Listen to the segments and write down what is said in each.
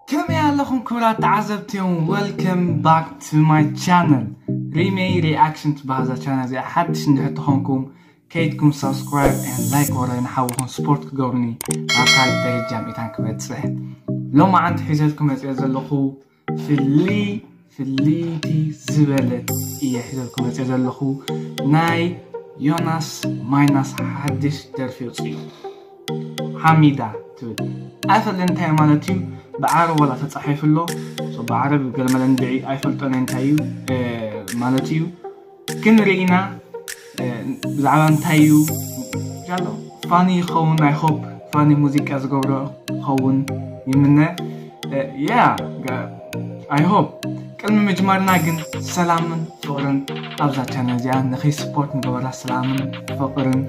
ከመይ ኣለኹም ክቡራት ተዓዘብቲ እዮም? Welcome back to my channel. ሪመይ ሪኣክሽን ትበሃል እዛ ቻነል እዚኣ። ሓድሽ እንድሕር ተኾንኩም ከይድኩም ሳብስክራይብ and ላይክ ወረ ንሓውኹም ስፖርት ክገብሩኒ ናብ ካልእ ደረጃ ሚእታን ክበፅሕ። ሎማዓንቲ ሒዘልኩም መፅአ ዘለኹ ፍልይ ፍልይቲ ዝበለት እየ ሒዘልኩም መፅአ ዘለኹ። ናይ ዮናስ ማይናስ ሓድሽ ደርፊ ወፅኡ ሓሚዳ ትብል። ኣይፈልጥ እንታይ ማለት እዩ። ብዓረብ ዋላ ተፃሒፉ ኣሎ። So ብዓረብ ገለመለ እንድዒ ኣይፈልጦን እንታይ እዩ ማለት እዩ። ክንርኢ ኢና። ብዛዕባ እንታይ እዩ ጃሎ ፋኒ ይኸውን። I hope ፋኒ ሙዚቃ ዝገብሮ ይኸውን ይምነ። Yeah, I hope። ቅድሚ ምጅማርና ግን ሰላምን ፍቕርን ኣብዛ ቻነል እዚኣ ንኸይ ስፖርት ንገበራ ሰላምን ፍቕርን።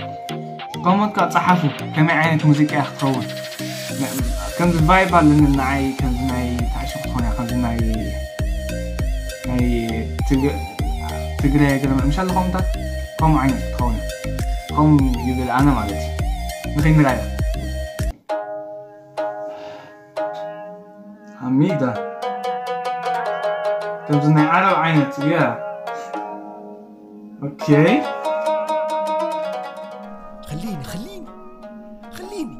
ኮመንት ከዓ ጸሓፉ ከመይ ዓይነት ሙዚቃ እያ ክትኸውን። ከምዚ ቫይብ ኣለኒ ንዓይ ከምዚ ናይ ታሽም ክኾነ ከምዚ ናይ ናይ ትግ- ትግረ ገለ ምሻል ከምታት ከምኡ ዓይነት ክትኸውን ከምኡ ይብል ኣነ ማለት እዩ። ንኸይንራዮ ሓሚዳ ከምዚ ናይ ዓረብ ዓይነት እያ። ኦኬ خليني خليني خليني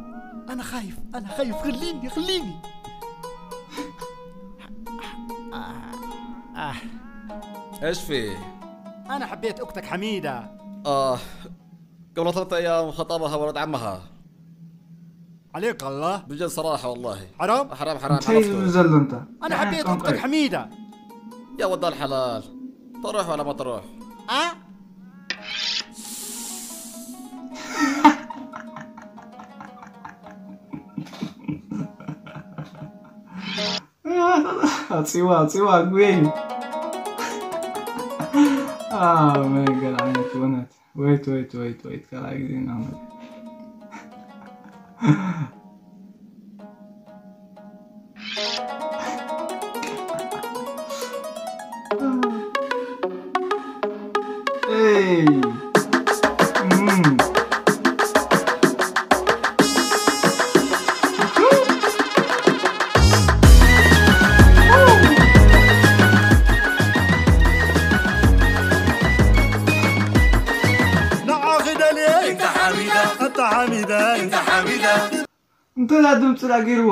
انا خايف انا خايف خليني خليني ايش في؟ انا حبيت اختك حميده اه قبل ثلاثة ايام خطبها ولد عمها. عليك الله بجد صراحة والله. حرام؟ حرام حرام እንታይ ዝብል ዘሎ እንተ انا حبيت اختك حميده. يا ود الحلال، تروح ولا ما تروح؟ اه ኣፅዋ ኣፅዋ ጉየይ መገል ዓይነት እውነት። ወይት ወይት ወይት ወይት ካልኣይ ግዜ እናመ Hey. Mm. ንዓኺ ደልየ እንተ ሓሚዳ እንተ ሓሚዳ እንተ ሓሚዳ እንተ ዳ ድምፂ ዳ ገይርዎ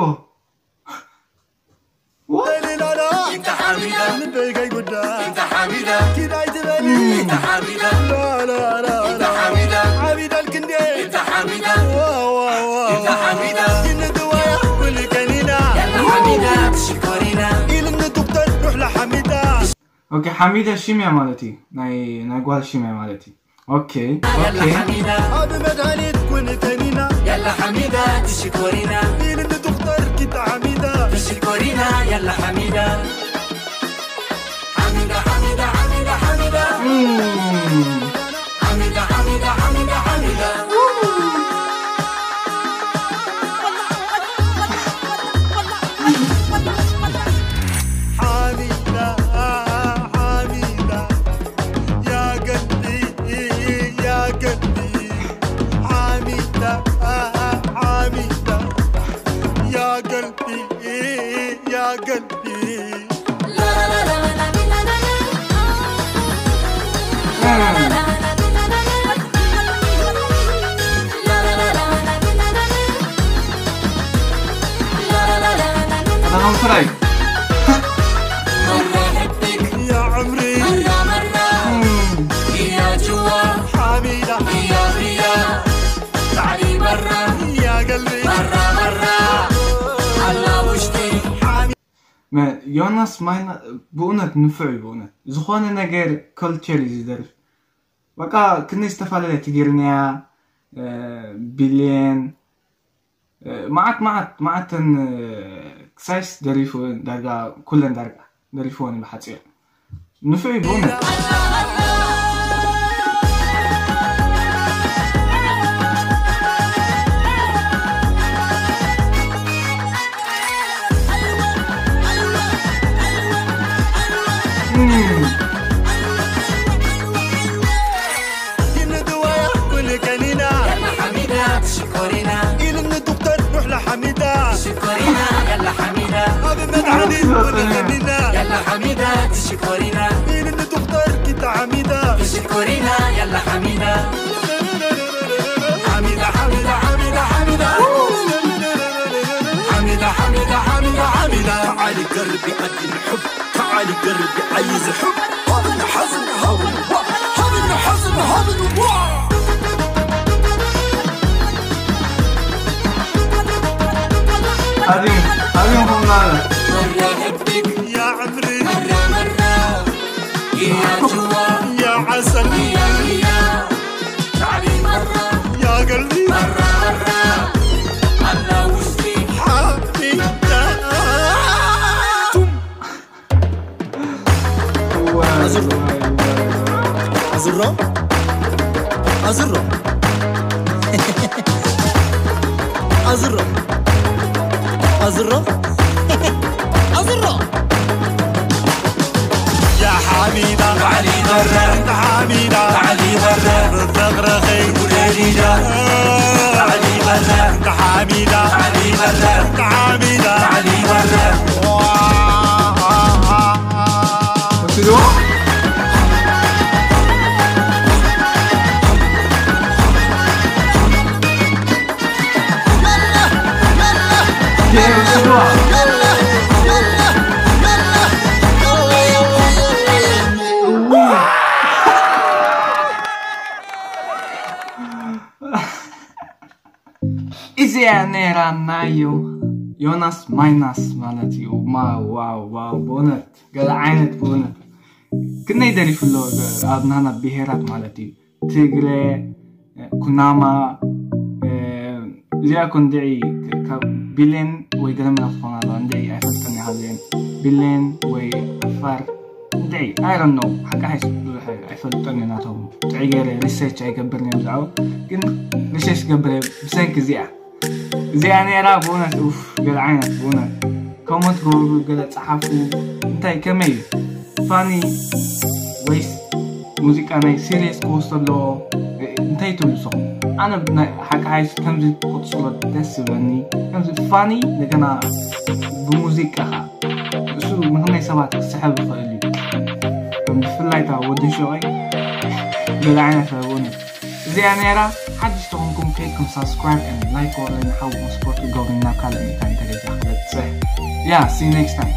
እንተ ሓሚዳ ልበይ ከይጉዳ እንተ ሓሚዳ ኪዳይ ትበሊ እንተ ሓሚዳ ላላላ እንተ ሓሚዳ ዓቢዳ ልክንዴ እንተ ሓሚዳ እንተ ሓሚዳ ይንድዋያ ኩሉ ከኒና ሓሚዳ ትሽኮሪና ኢልኒ ዶክተር ሩሕ ለሓሚዳ ኦኬ ሓሚዳ ሽም እያ ማለት እዩ ናይ ናይ ጓል ሽም እያ ማለት እዩ ኦኬ ኦኬ ኣብ መድሃኒት ኩን ተኒና ያላ ሓሚዳ ትሽኮሪና ኢልኒ ዶክተር ኪታ ሓሚዳ ትሽኮሪና ያላ ሓሚዳ ሓሚዳ ሓሚዳ ሓሚዳ ሓሚዳ ሓሚዳ ሓሚዳ ሓሚዳ ሓሚዳ ሓሚዳ ሓሚዳ Another one today. ዮናስ ማይና ብእውነት ንፉዕ እዩ ብእውነት ዝኾነ ነገር ኮልቸር እዩ ዝደርፍ በቃ ክንደይ ዝተፈላለያ ትግርንያ ቢልየን መዓት መዓት መዓተን ክሳይስ ደሪፉ ዳርጋ ኩለን ዳርጋ ደሪፉወን ብሓፂር ንፉዕ እዩ ብእውነት ይንድዋያ ኩሉ ከኒና፣ ሓሚዳ ትሽኮሪና። ኢልኒ ዶክተር ሩሕ ለሓሚዳ፣ ትሽኮሪና ያላ ሓሚዳ። ኣብ መድሓኒት ኩሉ ከኒና፣ ያላ ሓሚዳ ትሽኮሪና። ኢልኒ ዶክተር ኪታ ሓሚዳ፣ ትሽኮሪና ያላ ሓሚዳ። ሓሚዳ ሓሚዳ ሓሚዳ ሓሚዳ። ሓሚዳ ሓሚዳ ሓሚዳ ሓሚዳ። ዓሊ ገርቢ ዓዲ ንሑብ። تعالي قربي عايز حب. هذا الحزن هذا الوقت، هذا الحزن هذا الوقت. هذه هذه هم معنا. مرة أحبك يا عمري، مرة مرة يا جوا يا عسل. يا يا تعالي مرة يا قلبي، مرة مرة على وشي. حبيبتك. ኣዝሮ። ኣዝሮ። ኣዝሮ። ኣዝሮ። ኣዝሮ። ኣዝሮ። يا حميدة تعالي برا، انت حميدة تعالي برا، بالفقر خير كل ليلة. تعالي برا، انت حميدة تعالي برا، انت حميدة تعالي برا. እዚኣ ነይራ ናዩ ዮናስ ማይናስ ማለት እዩ። ማ ዋው ዋው፣ ብእውነት ገለ ዓይነት ብእውነት ክንደይ ደሪፉ ኣሎ። ኣብ ናና ብሄራት ማለት እዩ፣ ትግረ፣ ኩናማ፣ እዚኣ ኮንድዒ ካብ ቢሌን ወይ ገለመላ ትኾን ኣለዋ። እንድዒ ኣይፈልጠን እየ፣ ሃዘየን ቢሌን ወይ ዓፋር እንድዒ፣ I don't know። ሓቂ ሓይስ ብዙሕ ኣይፈልጠን እየ ናቶም። ጥዒ ገይረ ሪሰርች ኣይገብርን እየ ብዛዕባ፣ ግን ሪሰርች ገብረ ብሰንኪ እዚኣ። እዚኣ ነይራ ብእውነት፣ ኡፍ፣ ገለ ዓይነት ብእውነት። ኮመንት ገብሩ፣ ገለ ጸሓፉ። እንታይ ከመይ እዩ? ፋኒ ወይስ ሙዚቃ ናይ ሲሪየስ ክወስዶ ኣለዎ? እንታይ ትብሉ ንስኹም? ኣነ ናይ ሓቂ ሓይስ ከምዚ ክቕጽሎ ደስ ዝብለኒ፣ ከምዚ ፋኒ እንደገና ብሙዚቃ ኸኣ። እሱ ንኽመይ ሰባት ክስሕብ ይኽእል እዩ። ብፍላይ እታ ወዲ ሹቐይ ገለ ዓይነት ቡን እዩ። እዚኣ ነይራ። ሓድሽ ተኾንኩም ከይድኩም ሳብስክራይብ and ላይክ ወለ ንሓው ስፖርት ገብርና ካልእ ሚእታን ደረጃ ክበጽሕ። Yeah, see you next time.